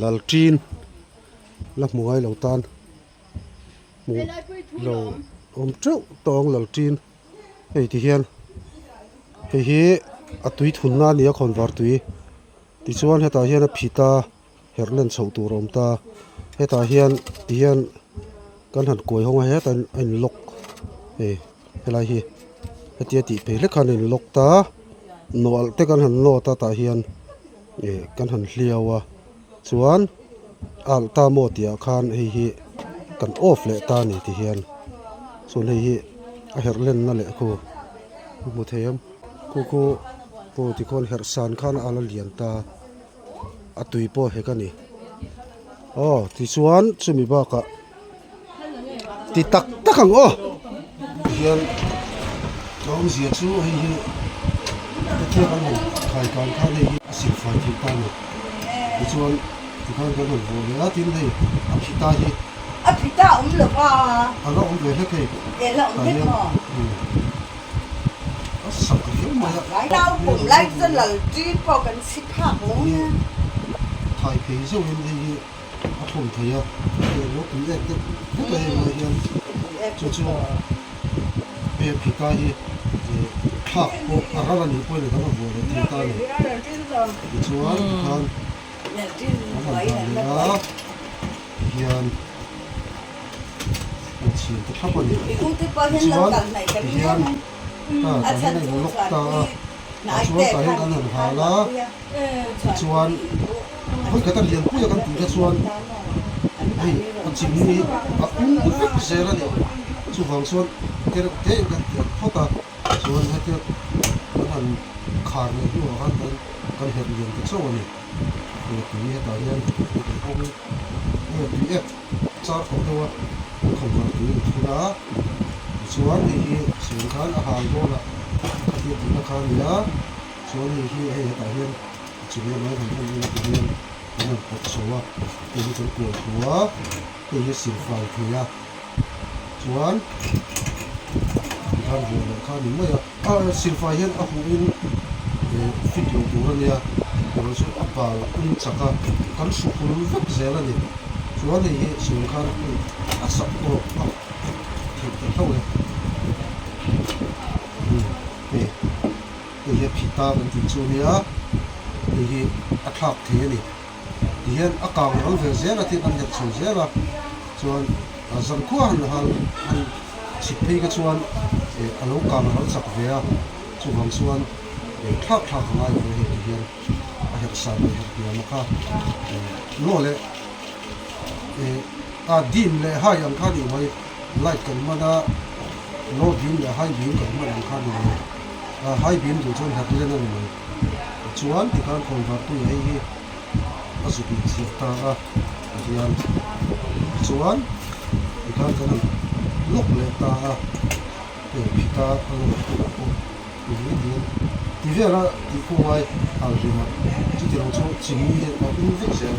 Lalṭin la hmu ngai lo tan hmuh lo awm teuh tawng Lalṭin hei ti hian hei hi a tui thunna a ni a khawnvar tui tichuan hetah hian a phit a herh len chhoh tur a awm ta hetah hian ti hian kan han kuai hawng a hetah hian a in lock hei helai hi hetia tih phei hlek khan a in lock ta nawlh te kan han nawt a tah hian ih kan han hliau a chuan a alh ta maw tih ah khan hei hi kan off leh ta a ni ti hian chuan hei hi a herh lenna leh khu a hmu thei ang khu khu aw tikhuan herh san khan a la lian ta. A tui pawh hek a ni aw tichuan chumi bakah ti tak tak ang aw tihian a awmzia chu hei hi hetia kan han khai kan khan hei hi a silfai thei ta a ni tichuan tikhan kan han vuah leh a tin hei a phita hi a phita a awm lo va a la awm ve hlek hei tah hian a sak riau mai a. Nau pum lai chuan lal ṭin pawh kan chhi phak lo nia. Thai phei zeuhin hei hi a thlawm thei a, hei lo tui ek deuh vek a hei lai hian chu chu hei a phita hi thlak pawh a ral a nih pawhin a dang a vuah leh thei ta a ni. Tichuan tikhan an han dah leh a tihian an chhin ta thlap a ni. Tichuan tihian tah hian a in lock ta a. Tah chuan tah hian kan han hal a, tichuan vawi khat a lianpui a kan tih kha chuan hei a chimni a ung vek zel a ni. Chuvang chuan te reuh te in kan tiat phawt a, chuan hetia kan han khar leh hnuah khan kan kan herh lian ta chauh a ni. Hei tui hetah hian kan awng hei tui ek char tawh deuh a, kan khawmvar tui an thun a, tichuan hei hi suan khan a hal dawn a. Khatia tihna kha a ni a, chuan hei hi hei hetah hian a chung lamah hian han en ila ti hian kan han pawt chho a, hei hi kan kual thu a, hei hi a sil fai thei a, chuan tikhan vuah leh kha a ni mai a, a sil fai hian a huh in fit lo tur a nia, erawh chu a bal um chak a, kan hru hul vek zel a ni, chuan hei hi suan khan a sak tawk a theih ta hlauh e. Hei hei hi a phita kan tih chu ania hei hi a thlak thei a ni tihian a kang ral ve zel a thil kan herh chho zel a chuan a zankhua han hal han chhip phei kha chuan eh a lo kang ral chak ve a chuvang chuan eh thlak thlak a ngai ve hei tihian a herh san leh herh hniam a kha eh law leh eh a dim leh hai ang kha nih mai. Light kan hman a, low beam leh high beam kan hman ang kha ni mai. High beam duh chuan herh len a ni mai. Tichuan tikhan khawnvar tui hei hi a zuk in chhiah ta a tihian tichuan tikhan kan han lock leh ta a, hei phita a lock hunah pawh ti hi tihian ti vela tih khung ngai hal hlim a, chuti lo chu chimni hian a um vek zel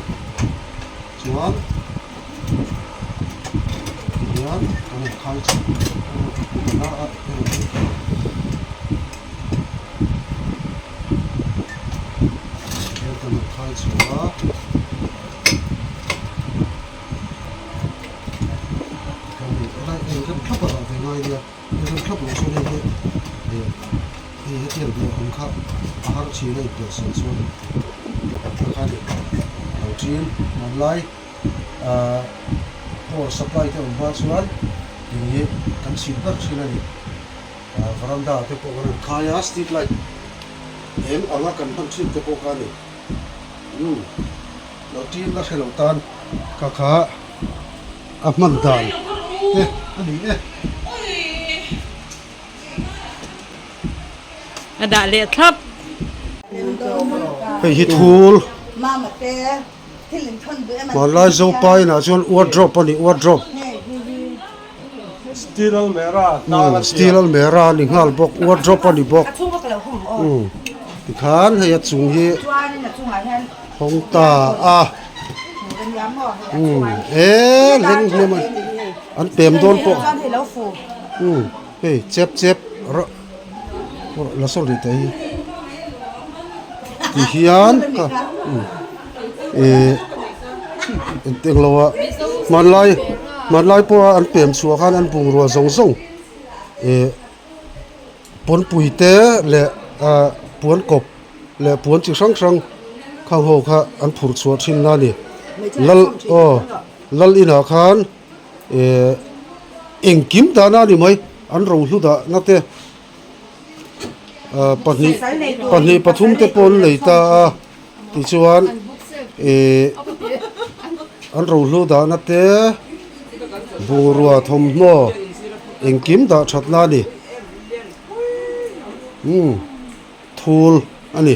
chuan. Tihian kan in khai chho a a tihian kan in khai chho a. Tikhan hei helai eng rem thlap a dah ve ngai nia eng rem thlap loh chuan hei hi hei hetiang hmuh ang kha a har thin a inpelh sawn chuan kha ni lo thin hmanlai. Ahh power supply te awm hma chuan eng hi kan chhit ber thin a ni. Ahh veranda te pawh kan rawn khai a, street light eng anga kan hman thin te pawh kha a ni. Umm lo tin la hre lo tan kha kha a hman dan te a ni e. A dah leh thlap. Hei hi thul. Hmanlai Zopa inah chuan wardrobe a ni wardrobe Steel almera steel almera a ni nghal bawk wardrobe a ni bawk tikhan hei a chung hi hawng ta a e leng hnem a an pem dawn pawh hei chep chep la sawn rih teh hi tihian ka eh. Engtiang lo a hmanlai hmanlai pawha an pem chhuah khan an bungrua zawng zawng eh pawnpui te leh ah puan kawp leh puan chi hrang hrang khang ho kha an phurh chhuah thin na a ni lal aw lal inah khan eh engkim dahna a ni mai an rohlu dahna te. pahnih pahnih pathum te pawh an nei ta a tichuan ihh an rohlu dahna te bungrua thawmhnaw engkim dah thatna a ni umm thul a ni.